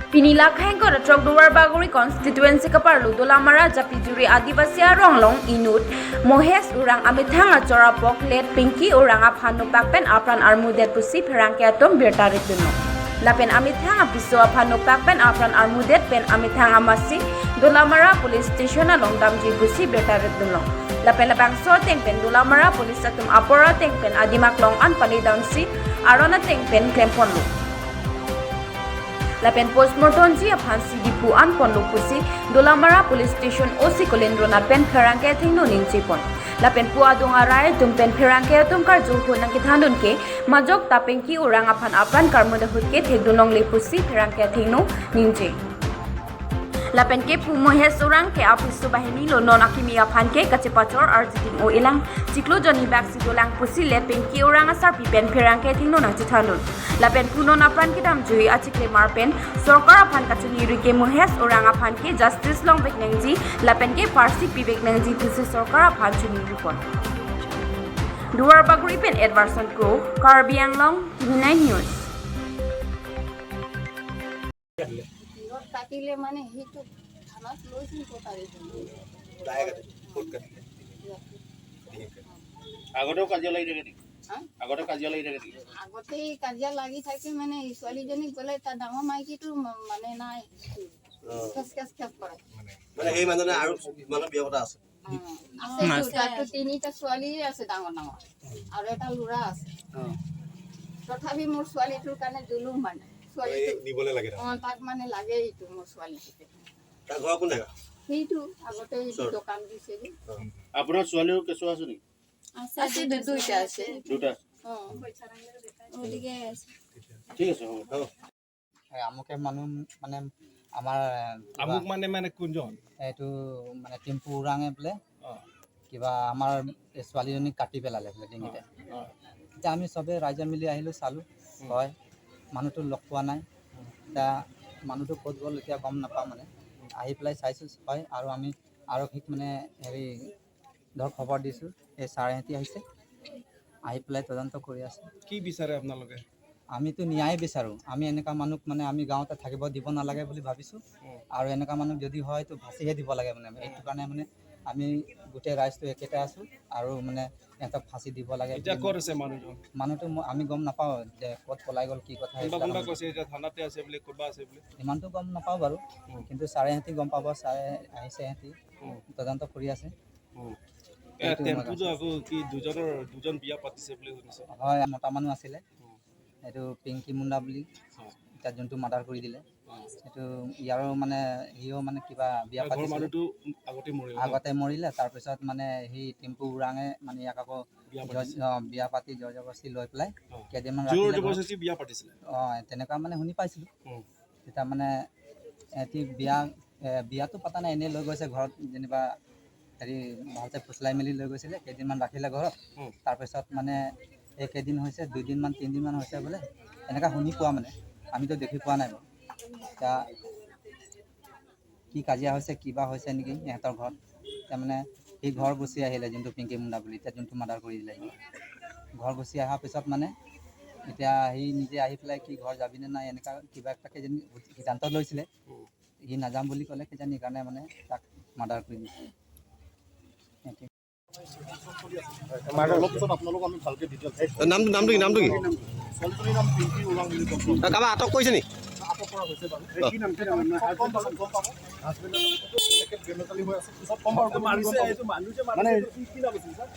Pinila khengkor trok Duarbaguri constituency kapar Ludolamara Japijuri Adivasi Arong Long Inut Mohes Urang Amithanga Chorapok let Pinki Urang Aphanu Pakpen Apran Armudet Pusi Pherangke Atom Birtarit Duno Lapen Amithanga Piso Aphanu Pakpen Apran Armudet Pen Amithanga Masi Dolamara Police Station along Damji Pusi Birtarit Duno Lapen Labang So Tengpen Dolamara Police Atum Apora Tengpen Adimak Long An Pani Damsi Arona Tengpen Klempon Lu Lapen postmortem ji aphan sidi phu an pon lu pusi Dolamara Police Station OC Kolendrona pen pherangke thingno ningchi pon Lapen pu adunga rai tumpen pherangke tumkar ju phu nang ki thandun ke majok tapengki urang aphan apran karmuda hutke thegdunong le pusi pherangke thingno ningchi Lapen ke phu mohes urang ke apisu bahini lo non akimi aphan ke kachipachor arjiting o ilang chiklo joni bak sidolang pusi le pengki urang asar pipen pherangke thingno nang chithandun Lapen punon apran ki dam jui achikle marpen sarkar aphan kachuni rike mohes urang aphan ke justice long bek nangji Lapen ke parsi pibek nangji pusi sarkar aphan chuni ripon Duarbaguri pen Edvarson Pro Karbi Anglong TV9 News. মূৰত কাটিলে মানে সেইটো থানাত লৈছিল কটাৰী। দায়ে কাটিলে? ক'ত কাটিলে? আগতেও কাজিয়া লাগি থাকে নেকি? হা? আগতে কাজিয়া লাগি থাকে নেকি? আগতেই কাজিয়া লাগি থাকে। মানে এই ছোৱালীজনীক গ'লে তাৰ ডাঙৰ মাইকীটো মানে নাই, খেচ খেচ খেচ কৰে। মানে সেই মানুহজনে আৰু মানুহ বিয়া পতা আছে? অ, আছে। তাতো তিনিটা ছোৱালীয়ে আছে ডাঙৰ ডাঙৰ আৰু এটা ল'ৰা আছে। তথাপি মোৰ ছোৱালীটোৰ কাৰণে জুলুম, মানে ছোৱালীটো নিবলৈ লাগে। অ, তাক মানে লাগে এইটো মোৰ ছোৱালীটোকে। তাৰ ঘৰ কোন জেগা? সেইটো আগতে এইটো দোকান দিছে যে। আপোনাৰ ছোৱালীও কেঁচুৱা আছে নেকি? আছে, দুইটা আছে। দুটা? অ। ঠিক আছে, হ'ব। এই আমুকে মানুহ মানে আমাৰ কিবা আমুক মানে কোনজন? এইটো মানে টিম্পু উৰাঙে বোলে কিবা আমাৰ এই ছোৱালীজনীক কাটি পেলালে বোলে ডিঙিতে। এতিয়া আমি চবে ৰাইজে মিলি আহিলোঁ, চালোঁ, হয় মানুহটো লগ পোৱা নাই। এতিয়া মানুহটো ক'ত গ'ল এতিয়া গম নাপাওঁ। মানে আহি পেলাই চাইছোঁ, হয়। আৰু আমি আৰক্ষীক মানে হেৰি ধৰ খবৰ দিছোঁ। এই ছাৰহঁতি আহিছে, আহি পেলাই তদন্ত কৰি আছে। কি বিচাৰে আপোনালোকে? আমিতো ন্যায় বিচাৰোঁ। আমি এনেকুৱা মানুহক মানে আমি গাঁৱতে থাকিব দিব নালাগে বুলি ভাবিছোঁ। আৰু এনেকুৱা মানুহ যদি হয় তো ফাঁচিহে দিব লাগে। মানে এইটো কাৰণে মানে আমি গোটেই ৰাইজটো একেটাই আছোঁ আৰু মানে ইহঁতক ফাঁচি দিব লাগে এতিয়া বুলি। ক'ত আছে মানুহজন? মানুহটো আমি গম নাপাওঁ যে ক'ত পলাই গ'ল, কি কথা। কোনোবা সেইবিলাক কোনোবা কৈছে এতিয়া থানাতে আছে বুলি, ক'ৰবাত আছে বুলি। ইমানটো গম নাপাওঁ বাৰু। কিন্তু ছাৰে সিহঁতি গম পাব। ছাৰে আহিছে, সিহঁতি তদন্ত কৰি আছে। এ সেইটো মই টেম্পুটো আকৌ কি দুজনৰ দুজন বিয়া পাতিছে বুলি শুনিছোঁ। হয়, মতা মানুহ আছিলে এইটো পিংকি মুণ্ডা বুলি। এতিয়া যোনটো মাৰ্ডাৰ কৰি দিলে, সেইটো ইয়াৰো মানে সিও মানে কিবা বিয়া ঘৰৰ পাতিছিলে। মানুহটো আগতে মৰিল ন? আগতে মৰিলে। তাৰপিছত মানে সি টিম্পু উৰাঙে মানে ইয়াক আকৌ বিয়া পাতিছে। অ, বিয়া পাতি জোৰ জবৰদস্তি লৈ পেলাই কেইদিনমান জোৰ ৰাখিলে ঘৰত। জবৰদস্তি বিয়া পাতিছিলে? অঁ, তেনেকুৱা মানে শুনি পাইছিলোঁ। তেতিয়া মানে এহেঁতি বিয়াটো পতা নাই, এনেই লৈ গৈছে ঘৰত যেনিবা হেৰি ভালকৈ ফুচলাই মেলি লৈ গৈছিলে। কেইদিনমান ৰাখিলে ঘৰত। তাৰপিছত মানে এই কেইদিন হৈছে, দুদিনমান তিনিদিনমান হৈছে বোলে, এনেকুৱা শুনি পোৱা। মানে আমিতো দেখি পোৱা নাই বাৰু। এতিয়া কি কাজিয়া হৈছে, কিবা হৈছে নেকি ইহঁতৰ ঘৰত। তাৰমানে সি ঘৰ গুচি আহিলে, যোনটো পিংকি মুণ্ডা বুলি এতিয়া যোনটো মাৰ্ডাৰ কৰি দিলে। ঘৰ গুচি অহাৰ পিছত মানে এতিয়া সি নিজে আহি পেলাই কি ঘৰ যাবিনে নাই এনেকুৱা কিবা এটা কিজানি সিদ্ধান্ত লৈছিলে। সি নাযাম বুলি ক'লে কিজানি, সেইকাৰণে মানে তাক মাৰ্ডাৰ কৰি দিছে সেইটোৱে। অলপ পিছত আপোনালোক আমি ভালকে ডিটেইলছ নামটো কি? নামটো কি? ছোৱালীজনীৰ নাম পিংকি ওৰাং বুলি গম পাওঁ। কাৰোবাক আটক কৰিছে নি? আটক কৰা হৈছে বাৰু। গম পাব, গম পাব। হাজবেণ্ড হৈ আছে, পিছত ক'ম বাৰু। মাৰিছে এইটো মানুহ যে মানে মাৰিছে, কি নাম আছিল ছাৰ?